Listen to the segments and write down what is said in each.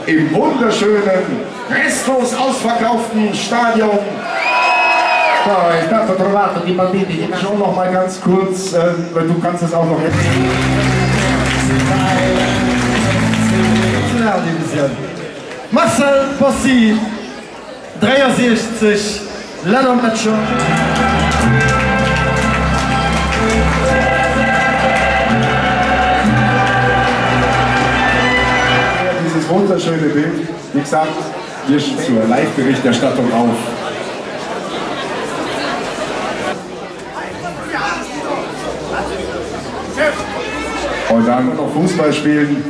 Im wunderschönen, restlos ausverkauften Stadion. È stato trovato di bambini di Schon noch mal ganz kurz, äh, du kannst es auch noch. Marcel Bossi, 63 Lännermatcher. Dieses wunderschöne Bild, wie gesagt, wir zur Live-Berichterstattung auf. Und dann noch Fußball spielen.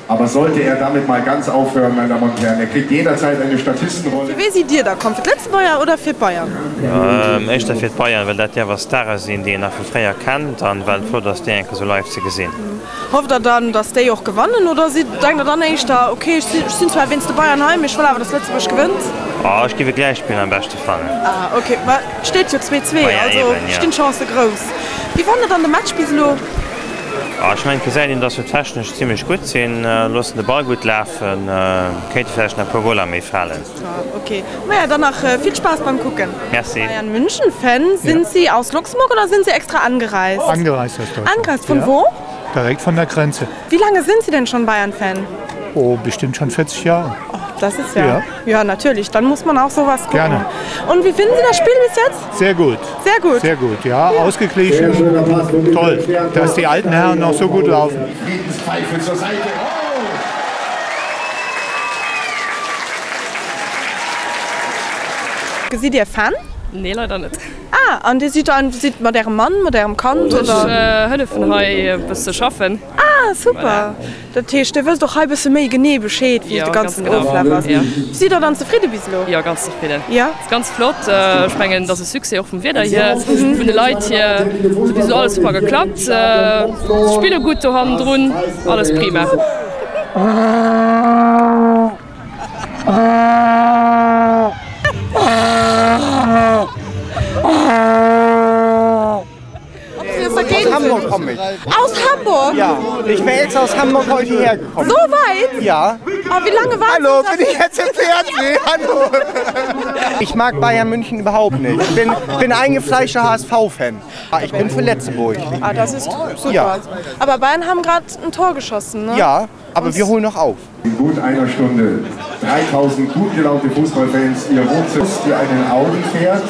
Aber sollte er damit mal ganz aufhören, meine Damen und Herren, er kriegt jederzeit eine Statistenrolle. Fir wee sidd Dir da komm? Fir d'Lëtzebuerger oder fir d'Bayern? Éischter fir d'Bayern, well dat jo awer Stare sinn, déi een nach vu fréier kennt an well et flott ass, déi eng Kéier sou live ze gesinn. Hofft der dann, datt déi och gewannen oder denkt der dann éischter, ok, ech sinn zwar wéinst de Bayern hei, mee ech wëll awer, datt Lëtzebuerg gewënnt? Oh, ech géif e Gläichspill am beschte fannen. Ah ok, ma et steet jo 2, 2, also stinn d'Chancë grouss. Wéi fannt der dann de Match bis elo? Ech mengen et gesäit een dass se technesch zimlech gutt sinn, loossen de Ball gutt lafen, kéinte vläicht nach e puer Goler méi falen. Ok, maja dann nach vill Spaass beim kucken. Merci. Bayern München Fan, sind Sie aus Luxemburg oder sind Sie extra angereist? Angereist aus Deutschland. Angereist, von wo? Direkt von der Grenze. Wie lange sind Sie denn schon Bayern Fan? Oh, bestimmt schon 40 Jahre. Oh, das ist ja, ja. Ja, natürlich, dann muss man auch sowas gucken. Gerne. Und wie finden Sie das Spiel bis jetzt? Sehr gut. Sehr gut. Sehr gut, ja, ja. ausgeglichen. Toll, dass die alten Herren noch so gut laufen. Friedenspfeife zur Seite. Oh! Sidd Dir Fan? Nee, leider net. Ah, an Dir sidd dann sidd mat Ärem Mann, mat Ärem Kand oder? Ech hëllefen hei e bësse schaffen. Ah, super. Dat heescht, Dir wësst och hei bësse méi genee Bescheed, wéi de ganzen Oflaf ass. Sidd Der dann zefridde bis elo? Jo, ganz zefridden. Jo. Ass ganz flott. Ech mengen, et ass e Succès, och vum Wieder hier, vun de Leit hier. Huet bis elo alles super geklappt. Se spille gutt do hannendrun. Alles prima. Aus Hamburg komme ich. Aus Hamburg? Ja, ich bin extra aus Hamburg heute hergekommen. So weit? Ja. Oh, wie lange warst Hallo, bin ich jetzt im Fernsehen? Hallo. Ich mag Bayern München überhaupt nicht. Ich bin, bin eingefleischter HSV-Fan. Ich bin für Letzeburg. Ah, das ist super. Ja. Aber Bayern haben gerade ein Tor geschossen, ne? Ja, aber wir holen noch auf. In gut einer Stunde 3000 gut gelaunte Fußballfans ihr Wohnzimmer, die einen Audi fährt.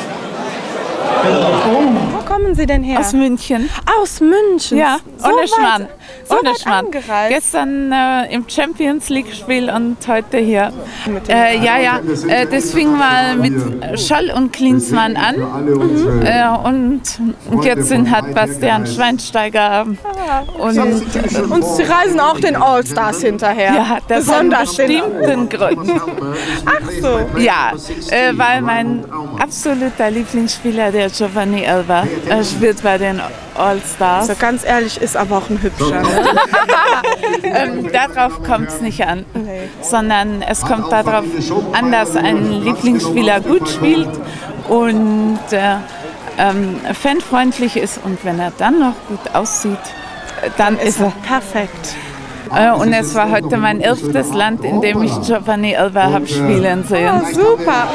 Wo kommen Sie denn her? Aus München. Aus München? Ja, so ohne weit, Schmarrn. So ohne weit Schmarrn. angereist. Gestern äh, im Champions League Spiel und heute hier. Äh, ja, ja, äh, das fing mal mit Scholl und Klinsmann an. Mhm. Äh, und jetzt sind halt Bastian Schweinsteiger und, und sie reisen auch den Allstars hinterher. Ja, das besonders bestimmten Gründen. Ach so. Ja, äh, weil mein absoluter Lieblingsspieler, der Giovanni Elber, äh, spielt bei den Allstars. So ganz ehrlich ist aber auch ein hübscher. ähm, darauf kommt es nicht an, nee. sondern es kommt darauf an, dass ein Lieblingsspieler gut spielt und äh, ähm, fanfreundlich ist und wenn er dann noch gut aussieht, dann, dann ist er perfekt. Äh, und es war heute mein erstes Land, in dem ich Giovanni Elber habe spielen sehen. Oh, super.